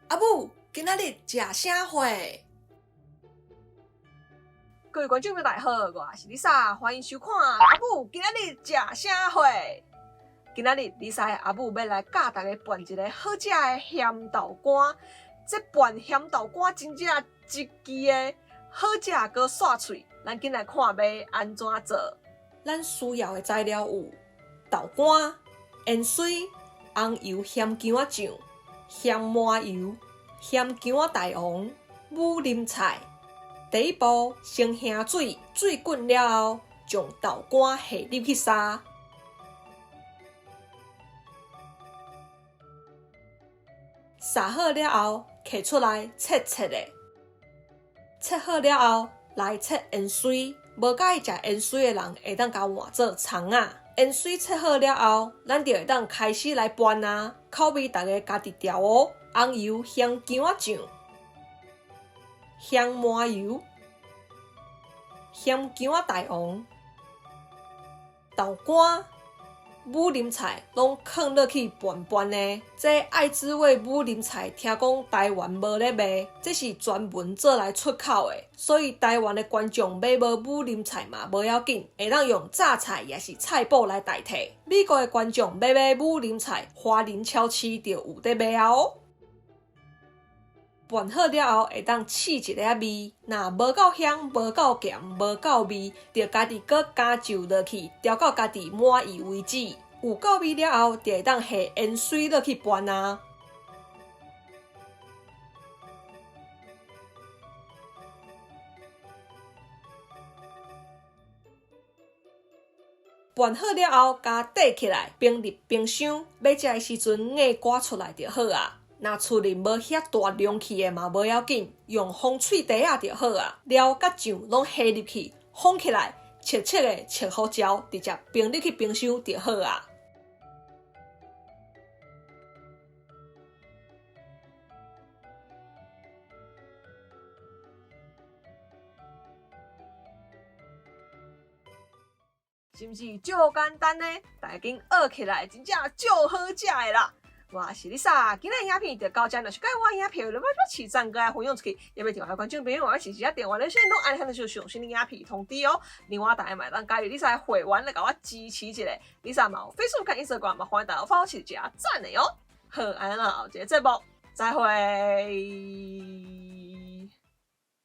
阿母，今仔日食啥货？各位觀眾朋友大家好，我是 Lisa，歡迎收看阿母今仔日食啥貨。今仔日 Lisa 的阿母欲來教大家拌一個好食的鹹豆乾。這拌鹹豆乾真正一支的好食閣煞喙，咱緊來看欲按怎做。咱需要的材料有豆乾、芫荽、紅油鹹薑仔醬、鹹麻油、鹹薑仔大王、武林菜。第一步，先下水，水滾了後，將豆乾下入去煠，煠好了後，摕出來切切的。切好了後，來切芫荽。無佮意食芫荽的人，會當共換做蔥仔。芫荽切好了後，咱就會當開始來拌啊。口味逐家家己調哦。紅油香薑仔醬、香麻油、鹹薑仔大王、豆乾、武林菜攏囥落去拌拌的。這愛之味武林菜聽講台灣無咧賣，這是專門做來出口的，所以台灣的觀眾買無武林菜嘛無要緊，會當用榨菜抑是菜脯來代替。美國的觀眾欲買武林菜，華人超市就有佇賣啊哦。拌好了後，會當試一下味，若無夠香、無夠鹹、無夠味，就家己閣加醬落去，調到家己滿意為止。有夠味了後，就會當下芫荽落去拌啊。拌好了後，共綴起來，冰入冰箱，欲食的時陣硬割出來就好啊。若厝裡無遐大量器的嘛無要緊，用風吹袋仔就好啊。料佮醬攏下入去，封起來，切切的切胡椒，直接冰入去冰箱就好啊。是毋是足簡單呢？大家緊學起來，真正足好食的啦！我是 Lisa，今仔影片就到這，若是喜歡我影片，就欲起讚閣分享出去，也欲訂閱觀眾朋友，我是時電話熱線攏按下就上新的影片通知哦。另外，大家嘛會當加入 Lisa 的會員來共我支持一下。Lisa 嘛有 Facebook 佮 Instagram 嘛歡迎大家 follow 起來讚的喲。好，按呢，後一个節目再會。